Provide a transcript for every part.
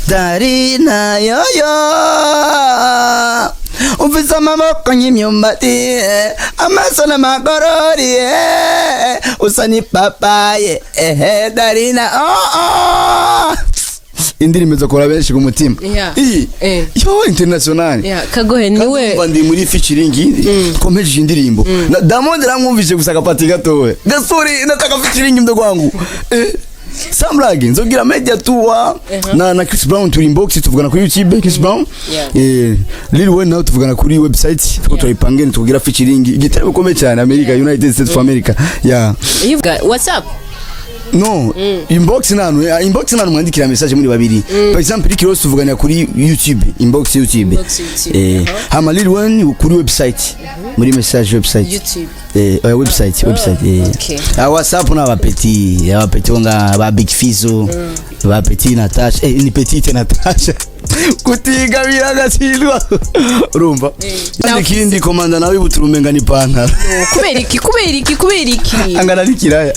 Darina yoyo umvise amaboko nk'imyumbati, amaso n'amagorori, usa n'ipapaye, ehe Darina, oh, oh. Indirimbo zokora benshi ku mutima. Iyi yo international. Kagohe niwe. Kandi ndi muri featuring twomejeje indirimbo na Diamond, namwumvise gusa agapati gatowe. Gasore, nataka featuring, mdogo wangu. Sans blague, nzogira media tour na Chris Brown, turi inbox, tuvugana kuri YouTube, Chris Brown. Lil Wayne nawe tuvugana kuri website, tuko turayipangene tukugira featuring, igiteramo gikomeye cyane, America, United States of America, yeah. Ivuga WhatsApp? No, inbox nanu, inbox nanu mwandikira message muri babiri. Par exemple, Rick Ross tuvuganira kuri YouTube, inbox YouTube. Inbox YouTube. Hama Lil Wayne kuri website. Muri message website. YouTube. Website, website. Ah, WhatsApp na ba petit, aba petit nga ba Big Fizzo, ba petit Natasha, ni petite Natasha. Kutigabira gatsindwa. Urumva? Kandi kindi komanda nawe ibuturumenga ni pantaro. Kubera iki? Kubera iki? Kubera iki? Angana n'ikiraya.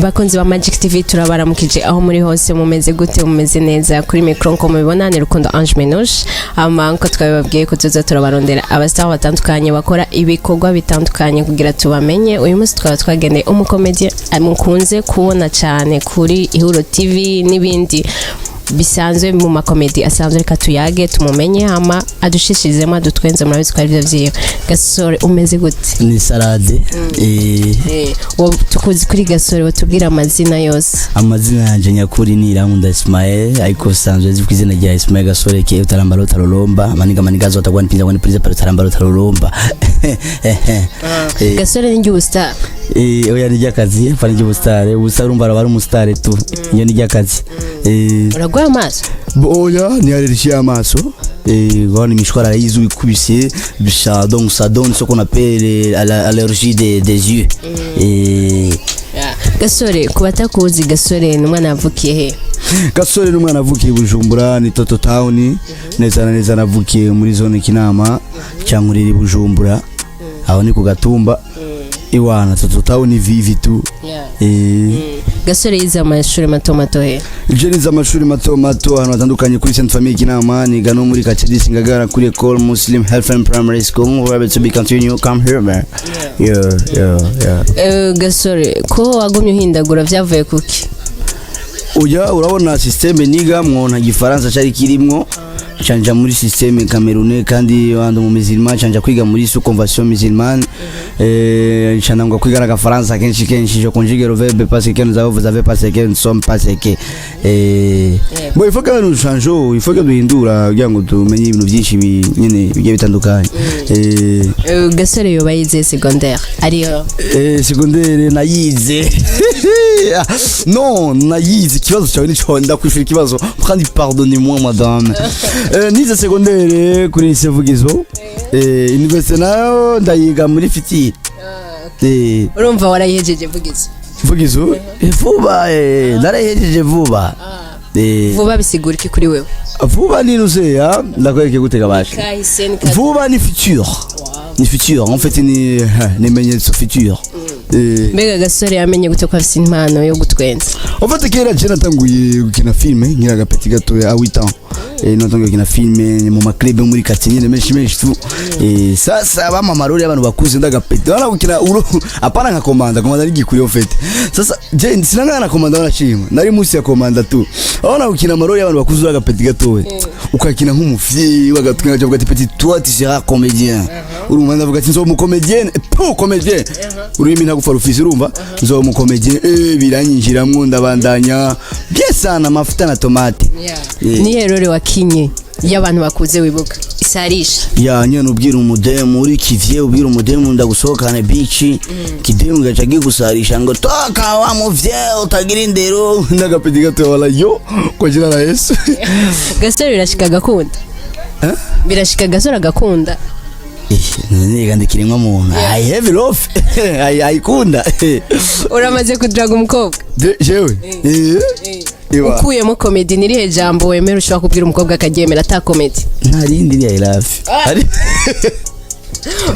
Bakunzi ba Magic TV, turabaramukije aho muri hose. Mumeze gute? Mumeze neza? Kuri micro nko mubibona ni Rukundo Ange Menouche. Ama nko twabibabwiye ko tuza turabarondera abastar batandukanye bakora ibikorwa bitandukanye kugira tubamenye. Uyu munsi twaba twagendeye umukomedi mukunze kubona cyane kuri Ihuro TV n'ibindi bisanzwe mu makomedi asanzwe. Reka tuyage tumumenye, hama adushishizemo, adutwenze. Murabizi ko ari byo vyiwe. Gasore, umeze gute? Ni salade. Tukuzi kuri Gasore, watubwira amazina yose? Amazina yanje nyakuri ni Irankunda Ismael, ariko usanzwe nzi ku izina rya Ismael Gasore ke utarambara utaroromba maniga maniga zota gwani pinza gwani pinza pale utarambara utaroromba. Gasore ni ry'ubustar? Oya, ni ry'akazi, apana ry'ubustar. Ubustar urumva aba ari umustar tu, iyo ni ry'akazi. Uragwaye amaso? Oya, ni allergie y'amaso. Gona imishwara y'izuba ikubise ça, donc ça donne ce qu'on appelle allergie des yeux. Gasore, ku batakuzi, Gasore ni umwana yavukiye he? Gasore ni umwana avukiye i Bujumbura, ni Toto Town neza na neza. Navukiye muri zone Kinama cyangwa iri Bujumbura, aho ni ku Gatumba iwana Toto Town vivi tu. Gasore yize amashuri mato mato he? Je nize amashuri mato mato ahantu hatandukanye, kuri Sainte Famille Kinama, niga no muri quartier Ngagara kuri École Muslim Health and Primary School. Where to be continue, come here man, yeah. Gasore, ko wagumye uhindagura, vyavuye kuki? Uja urabona système nigamwo nta gifaransa cari kirimwo, canja muri système camerounais, kandi wandi mu musulman, canja kwiga muri sous convention musulmane, canangwa kwiga n'agafaransa kenshi kenshi. Je conjugue le verbe parce que nous avons, vous avez, parce que nous sommes, parce que bon, il faut que nous changeons, il faut que duhindura kugira ngo tumenye ibintu byinshi nyene bigiye bitandukanye. Gasore yoba yize secondaire ariyo? Secondaire nayize, non, nayize, ikibazo cyawe nico ndakwishura ikibazo kandi, pardonnez-moi madame. Nize secondaire kuri lycée Vugizo, université nayo ndayiga muri Fiti. Urumva warayihejeje Vugizo? Vugizo vuba, narayihejeje vuba. Vuba bisigura iki kuri wewe? Vuba ni nuseya ndakwereke gutega basha. Kahise ni Vuba ni futur, ni futur en fait, ni menyetso futur. Mbega Gasore yamenye gute ko afise impano yo gutwenza? En fait, kera je natanguye gukina filme nkiri agapeti gatoya, à 8 ans. Natanguye gukina filme mu maclub yo muri quartier nyene menshi menshi tu. Sasa bama amarori y'abantu bakuze, ndagapeti. Wana gukina uro apana nka komanda, komanda ni gikuri en fait. Sasa je sinangana na komanda, wanashima. Nari munsi ya komanda tu. Wana gukina amarori y'abantu bakuze uri agapeti gatoya. Ukakina nk'umufyi wagatwenga, avuga ati: "Petit, toi tu seras comédien." Urumva ndavuga ati nzoba umucomédien, pour comédien. Ururimi ntagufa rufise, urumva nzoba umucomédien, biranyinjiramwo ndabandanya bien sana, amafuta na tomate. Nihe role wakinye y'abantu bakuze wibuka isarisha? Ya nyene, ubwira umudemu uri kivye, ubwira umudemu ndagusohokane beach, kidemu gaca gigusarisha ngo toka wa muvye utagira indero, ndagapeti gato wala yo kwa jina la Yesu. Gasore birashika agakunda? Eh? Birashika Gasore agakunda? Niga ndikiremwa muntu, I have love, I ayikunda. Uramaze kudraga umukobwa? Jewe iwa. Ukuyemo komedi, nirihe jambo wemera ushobora kubwira umukobwa akaryemera ata komedi? Nta rindi ni I love. Hari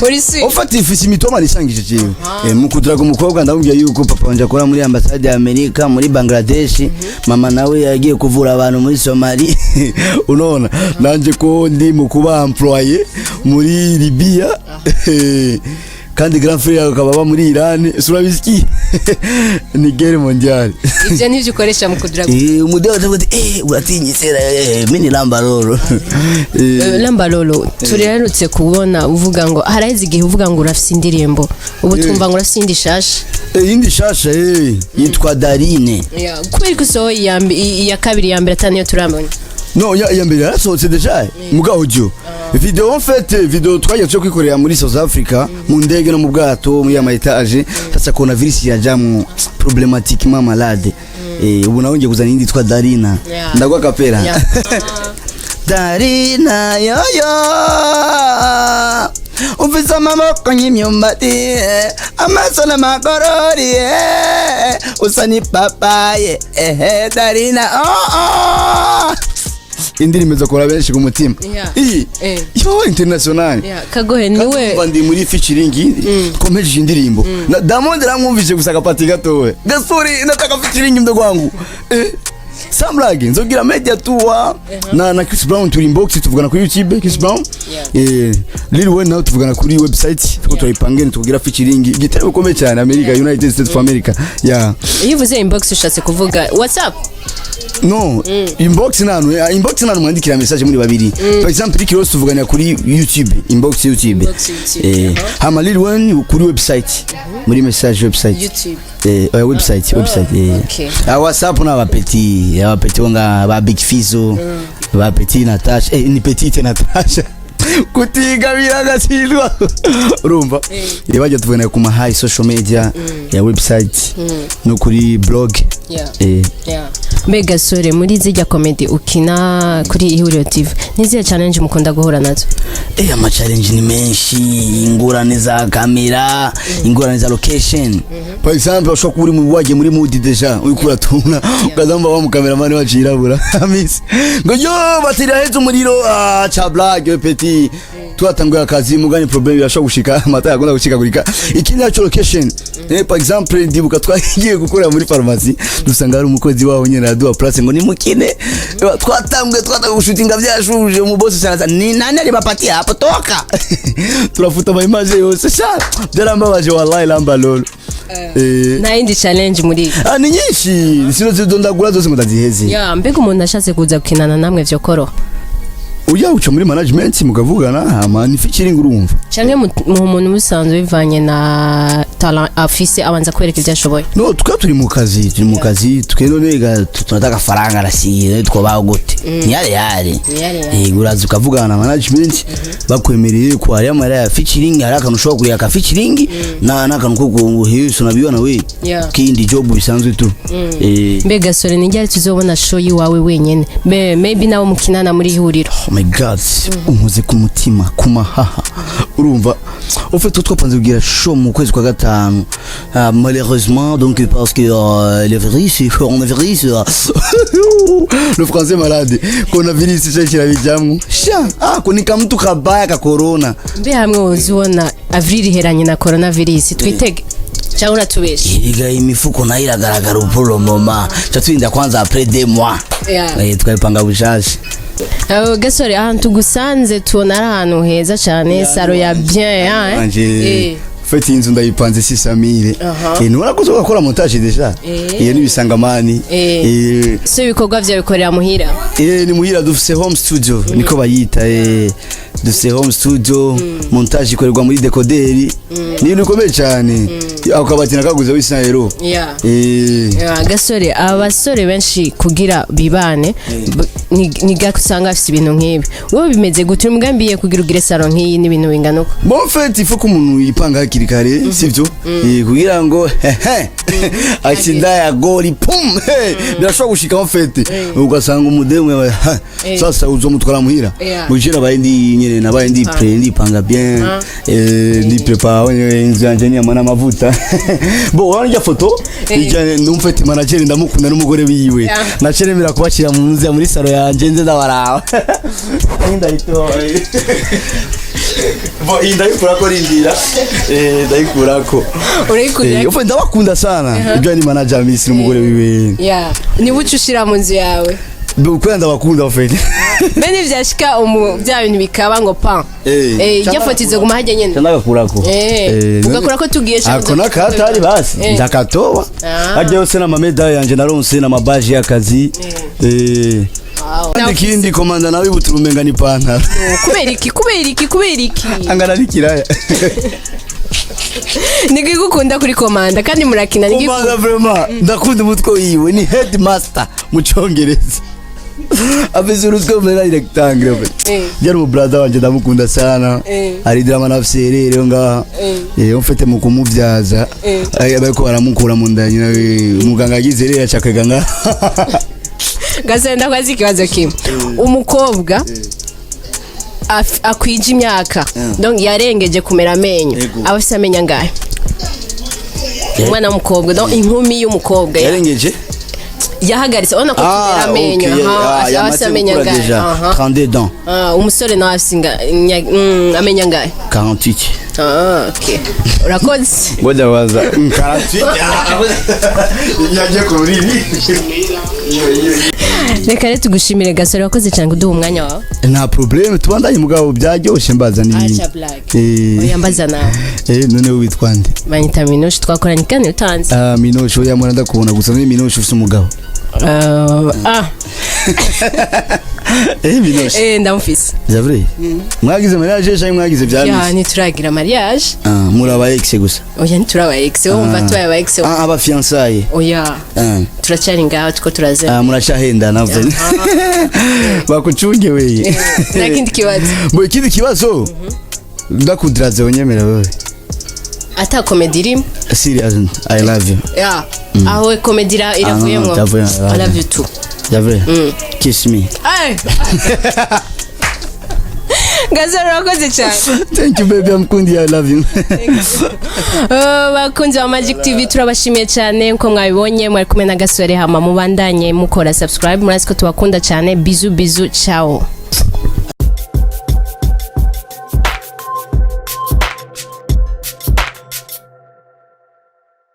Uri si Ufata ifisi imitoma nisangije jewe. Mu kuduraga umukobwa, ndamubwiye yuko papa wanje akora muri ambasade ya Amerika muri Bangladesh, mama nawe yagiye kuvura abantu muri Somalia, unaona nanje ko ndi mu kuba employé muri Libya, kandi grand frère akaba aba muri Iran. Surabisiki ni guerre mondiale. Ivyo nivyo ukoresha mu kuduraga? Umudeho atavuga ati uratinyitse, mini lambaroro. Lambarolo, turaherutse kubona uvuga ngo haraheze igihe uvuga ngo urafise indirimbo, ubu twumva ngo urafise indi shasha. Iyindi shasha yitwa Darine. Kubera ko usohoye iya kabiri, iya mbere ataniyo turabona. No, ya mbere yarasohotse déjà, muga audio, video, en fait video twagiye cyo kwikorera muri South Africa, mu ndege no mu bwato, muri ama étage. Sasa coronavirus yajamwo problématiquement malade. Ubu nawe ngiye kuzana indi yitwa Darina. Ndagwa kapera. Darina yoyo, umvise amaboko nk'imyumbati, amaso n'amagorori, usa n'ipapaye, ehe Darina, oh, oh. Indirimbo zokora benshi ku mutima. Iyi yo international. Kagohe niwe. Kumva ndi muri featuring, kompejeje indirimbo na Diamond, namwumvise gusa agapati gatowe. Gasore, nataka featuring mdogo wangu. Sans blague, nzogira media tour na Chris Brown, turi inbox, tuvugana kuri YouTube, Chris Brown. Lil Wayne nawe tuvugana kuri website, tuko turayipangene tukugira featuring, igitero bikomeye cyane, America, United States of America. Yeah. Iyo uvuze inbox ushatse kuvuga WhatsApp? No, inbox nanu, inbox nanu mwandikira message muri babiri. Par exemple, Rick Ross tuvuganira kuri YouTube, inbox YouTube. Inbox YouTube, Hama Lil Wayne kuri website. Muri message website. YouTube. Website, website. Ah, WhatsApp na ba petit, aba petit nga ba Big Fizzo, ba petit Natasha, ni petite Natasha. Kutigabira agatsindwa, urumva bajya tuvugana ku ma high social media ya website no kuri blog. Mbega sore, muri zijya comedy ukina kuri Ihuriro TV, nizihe challenge mukunda guhura nazo? Ama challenge ni menshi: ingorane za kamera, ingorane za location. Par exemple, ushobora kuba uri mu wagiye muri mood déjà, uriko uratuna, ukazamba wa mu cameraman wacu yirabura Hamisi ngo yo batiri aheze umuriro. Ah, cha blague petit, twatanguye akazi mugani, problème irashobora gushika, amata yakunda gushikagurika. Ikindi naco, location. Par exemple, ndibuka twagiye gukorera muri pharmacie, dusanga hari umukozi wabo nyene araduha place ngo nimukine. Twatanguye gushutinga vyashuje, umubosi sana ni nani alibapatia hapo, toka, turafuta ama image yose. Sha, byarambabaje wallahi, lamba lolo. Nta yindi challenge muri Ah, ni nyinshi, sino zidondagura zose ngo ndaziheze. Ya, mbega umuntu ashatse kuza gukinana namwe vyokoroha? Ujya uca muri management mukavugana, hama ni featuring, urumva. Canke mu muntu musanzwe, bivanye na talent afise, abanza kwereka ivyo ashoboye? No, twe turi mu kazi, turi mu kazi twe. None ga tunataka faranga rasiye, twabaho gute? Ni yale yale. Ni yale yale. Uraza ukavugana na management, bakwemereye ko hari amara ya featuring, hari akantu ushobora kuriya ka featuring na n'akantu ko guhisa, unabibona we. Kindi job bisanzwe tu. Mbega sore, ni ryari tuzobona show yiwawe wenyene? Maybe nawe mukinana muri Ihuriro. Oh my God, unkoze ku mutima, ku mahaha, urumva. Au fait, twapanze kugira show mu kwezi kwa gatanu. Malheureusement, donc parce que le virus, coronavirus, le français malade, coronavirus cyo kirabijamwo sha. Ah, kunika mtu kabaya ka corona. Mbe hamwe wozibona avril iheranye na coronavirus, twitege cyangwa uratubesha? Iriga imifuko nayo iragaragara pour le moment, cha turinda kwanza après 2 mois. Twabipanga bushasha. Gasore, ahantu tugusanze tubona ari ahantu heza cyane, salon ya bien, hein? Anje fait inzu ndayipanze 600 000. Nubona ko uzokora montage déjà. Iyo ni bisangamani. So ibikorwa byawe bikorera muhira? Ni muhira, dufise home studio, niko bayita. Dufise home studio, montage ikorerwa muri décodeur, ni ibintu bikomeye cyane. Ako kabati nakaguze w'isahero. Yeah, gasore, abasore benshi kugira bibane ni gake usanga bafite ibintu nk'ibi. Wowe bimeze gute? Umugambi kugira ugire salon nk'iyi n'ibintu bingana uko? Bon, en fait, il faut ko umuntu yipanga hakiri kare, sivyo? Kugira ngo hehe accident ya gori pum, hey, birashobora gushika en fait, ugasanga umudemu yawe, ha, sasa uzomutwara muhira. Mujira bayindi. nyene nabaye ndi prêt, ndipanga bien, ndi prépare inzu yanje niyama n'amavuta. Bon, urabona irya foto ijya numfite manager, ndamukunda n'umugore wiwe. Nace nemera kubashyira mu nzu muri salon yanje, nze ndabaraba. Ndayitoye. Bon, iyi ndayikurako, rindira, ndayikurako. Urayikurira? Ufe ndabakunda sana, ibyo ni manager Miss n'umugore wiwe. Yeah, ni buce ushira mu nzu yawe. Kubera ndabakunda en fait. Mbe nivyashika umu bya bintu bikaba ngo pan, irya foto izoguma hajya nyene? Ndagakurako. Ugakura ko tugiye Ako nakatari basi. Ndakatoba. Harya yose n'ama médailles yanje naronse n'ama badges y'akazi. Kandi ikindi, komanda nawe ibutura umenga ni ipantaro. Kubera iki? Kubera iki? Kubera iki? Angana n'ikiraya. Nigigukunda kuri komanda kandi murakina nigi? Komanda vraiment ndakunda umutwe wiwe, ni headmaster mu Congereza, afise urutwe rumera rectangle. Yari umu brother wanje, ndamukunda sana. Ari drama nafise rero ngaha. Mfite mu kumuvyaza, bariko baramukura mu nda nyina, umuganga yagize rero acakaga ngaha. Gasore, ndakwaza ikibazo kimwe. Umukobwa akwije imyaka, donc yarengeje kumera amenyo, aba afise amenyo angahe? Umwana w'umukobwa, donc inkumi y'umukobwa yarengeje yahagaritse, urabona ko tumera amenyo, aha, aba afise yamaze amenyo gukura angahe? déjà. 32 dents. Ah, umusore nawe afise amenyo angahe? 48. Ah, okay, urakoze. Ngoja waza 48 yaje ku rurimi. Reka rero tugushimire, Gasore, wakoze cyane kuduha umwanya wawe. Nta problème, tubandanye mugabo byaryoshe, mbaza n'ibindi. Acha blague. Eh. Oya, mbaza nawe. None witwa nde? Banyita Minushe, twakoranye kandi utanze. Ah, Minushe, oya mwana, ndakubona gusa. Ni Minushe ufise umugabo? Ah. Minushe. Ndamufise. C'est vrai? Mwagize mariage cyangwa mwagize bya Ya misi? Ntituragira mariage. Ah, muri aba ex gusa? Oya, ntituraba ex, wumva tubaye aba ex. Ah, aba fiançailles. Oya. Ah. Turacyari ngaho tuko turaze. Ah, muracahendana, bakucunge weye. Nta kindi kibazo? Bo, ikindi kibazo, ndakudiraze unyemera wewe? Ata comédie irimo. Serious, I love you. Ya, aho comédie iravuyemo. Ah, iravuye. I love you too. C'est vrai? Kiss me. Ay! Gasore, urakoze cyane. Thank you baby, I'm kundi, I love you. Bakunzi ba Magic TV, turabashimiye cyane. Nko mwabibonye, mwari kumwe na Gasore. Hama mubandanye mukora subscribe, murazi ko tubakunda cyane. Bisous, bisous, ciao.